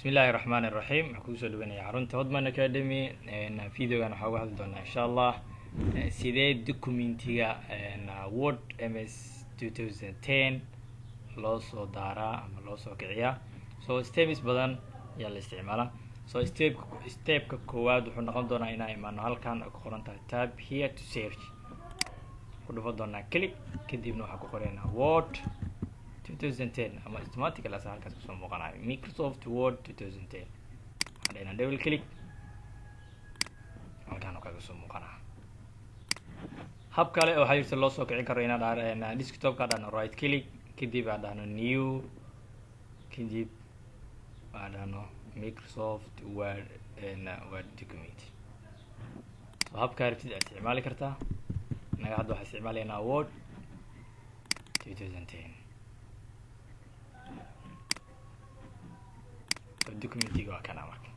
Bismillahi raxmaan iraxiim. Waxaan kugu soo dhaweynaya xarunta Hodman Academy. Videogan waxaa uga hadli doonaa, insha Allah, sidee documentiga Word MS 2010 loo soo daaraa ama loo soo kiciyaa. So steps badan ayaa la isticmaalaa. So stepka koowaad wuxuu noqon doonaa inaan imaano halkan ay ku qoran tahay "Tap here to search". Ku dhufan doonaa click, kadibna waxaa ku qoraynaa Word 2010 ama automatically asa halkaas kasoo muuqanayo Microsoft Word 2010. Waxaan dhahnaa double click, halkaan oo kaga soo muuqanaa. Hab kale waxaa jirta loo soo kicin karo, inaan dha desktopka dhahno right click, kadib aan dhahno new, kadib aan dhahno Microsoft Word document. So habkaa rabtid aad isticmaali kartaa. Innaga hadda waxaa isticmaalaynaa Word 2010. So documentiga waa kana. Marka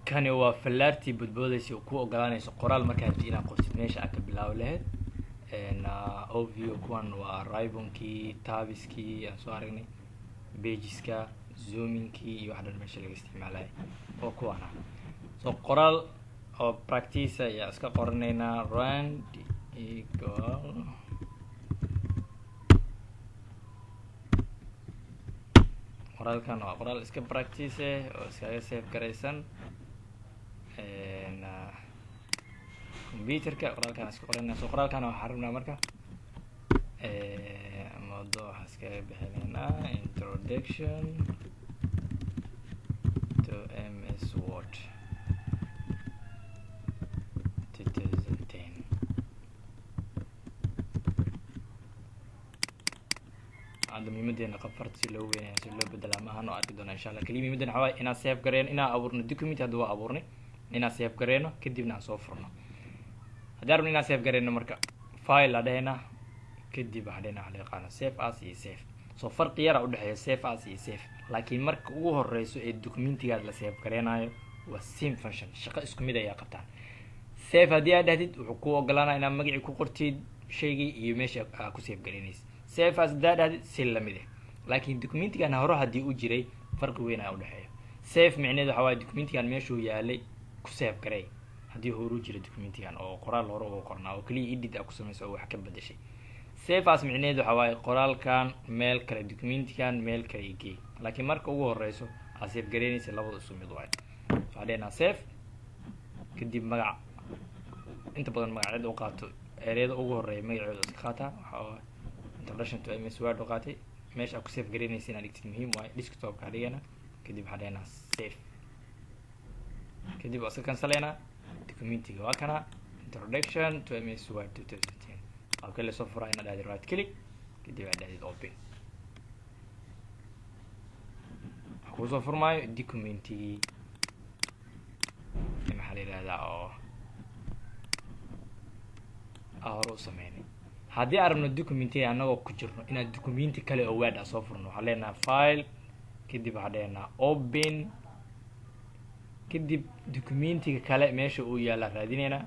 kani waa fallaartii bodboodaysa oo ku ogolaanayso qoraal markaa rabtid inaad qortid meesha aad ka bilaabi lahayd. Ovio kuwan waa ribbonkii, tabskii aan soo aragnay, pageska, zoominkii iyo wax dhan meesha laga isticmaalaya oo kuwana. So qoraal oo practice ayaa iska qoranaynaa, rand equal. Qoraalkan waa qoraal iska practice oo iskaga save garaysan computerka. Qoraalkan iska qoranayna. So qoraalkan waxaa rabnaa marka mawduuc waxaa iskaga bixinaynaa "Introduction to MS Word 2010". Hadda muhiimadeena qafarta si loo weynaya, si loo bedelaa maahan, oo arki doona, insha Allah. Kaliya muhiimadeena waxaa waye inaan save gareyno, inaan abuurno document. Hadda waa abuurnay, inaan save gareyno, kadibna aan soo furno. Haddii rabno inaan save gareyno, marka file aa dhehaynaa, kadib waxaa dhehaynaa waxa la yaqaano save as iyo save. So farqi yara udhexeeya save as iyo save, laakiin marka ugu horeyso ee documentigaad la save gareynayo waa same function, shaqo isku mid ayaa qabtaan. Save haddii aad dhahdid, wuxuu ku ogolaanaya inaad magacii ku qortid shaygii iyo meesha aa ku save gareynaysa. Save as haddaa dhahdid, si lamid ah, laakiin documentigan hore haddii u jiray, farqi weyn ayaa udhexeeya. Save micneheed waxa waaye documentigan meeshuu yaalay ku save garey, haddii horu jira documentigan oo qoraal hore uga qornaa oo keliya edit aa ku samaysa oo wax ka bedeshay. Save as micneheed waxa waaye qoraalkan meel kale, documentigan meel kale igey, laakiin marka ugu horeyso aa save gareynaysa labada isu mid waayo. Waxaa dhehnaa save, kadib magac. Inta badan magacyada u qaato ereyada ugu horeeya magacooda iska qaataa. Waxaa "Introduction to MS Word" u qaatay. Meesha aa ku save gareynaysa inaad dhigtid muhiim waaye. Desktopka dhigana, kadib waxaa dhehnaa save, kadib waa iska canceleynaa. Documentiga waa kana, "Introduction to MS Word 2010". Qaabka lasoo furaa, inaad dhahdid right click, kadib aad dhahdid open. Waxaa kuusoo furmaayo documentigii, maxaa la yihahdaa, oo a hore u sameynay. Haddii aan rabno documentiga anagoo ku jirno inaan documenti kale oo Word ah soo furno, waxaan leenaha file, kadib waxaan leenaha open, kadib documentiga kale meesha uu yaalla raadineynaa.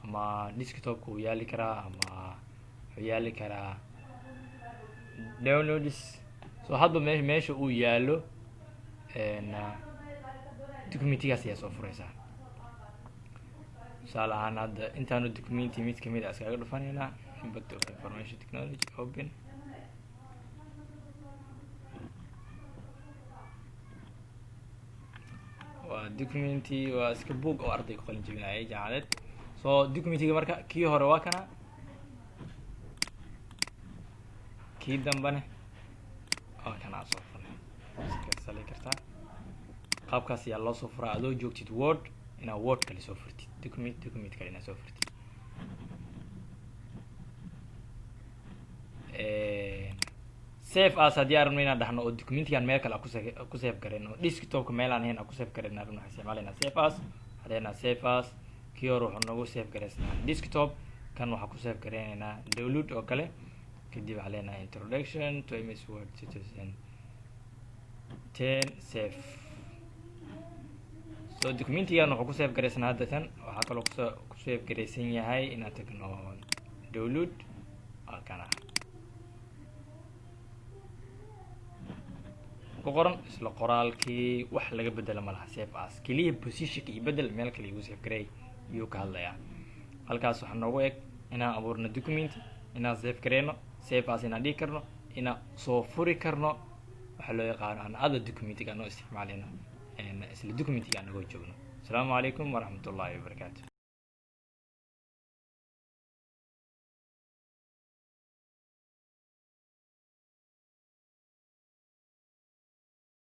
Ama desktopka uu yaali karaa ama wuxuu yaali karaa downloads. So hadba meesha uu yaalo documentigaas ayaa soo fureysaa. Tusaale ahaan, hadda intaanu documenti mid kamid a iskaga dhufaneynaa, "Impact of Information Technology", open. Waa documenti, waa iska book oo arday ku qalin jebinayay jaamacadeed. So documentiga marka kii hore waa kana, kii dambene waa kana soo furnay. Iska sali kartaa. Qaabkaas ayaa loo soo furaa adoo joogtid Word inaad Word kale soo furtid, document kale inaad soo furtid. Save as haddii aan rabno inaan dhahno oo documentigan meel kale ku save gareyno, oo desktopka meel aan ahayn aan ku save gareyno rabno, waxaan isticmaalayna save as. Waxaan leenaha save as. Kii hore wuxuu nagu save gareysnaa desktop, kan waxaan ku save gareyneynaa download oo kale. Kadib waxaan leenahay "Introduction to MS Word 2010", save. So documentigan wuxuu ku save gareysnaa hadda tan. Waxaa kaloo ku save gareysan yahay inaan tagno download, waa kana. Ku qoran isla qoraalkii, wax laga bedelo ma laha. Save as keliya positionka iyo bedel, meel kale igu save gareey iyuu ka hadlayaa. Halkaas waxaa noogu eg inaan abuurno document, inaan save gareyno, save as inaan dhigi karno, inaan soo furi karno waxaa loo yaqaano aan other documentiga anoo isticmaaleyno isla documentiga anagoo joogno. Asalaamu calaykum waraxmat ullahi wabarakaatu.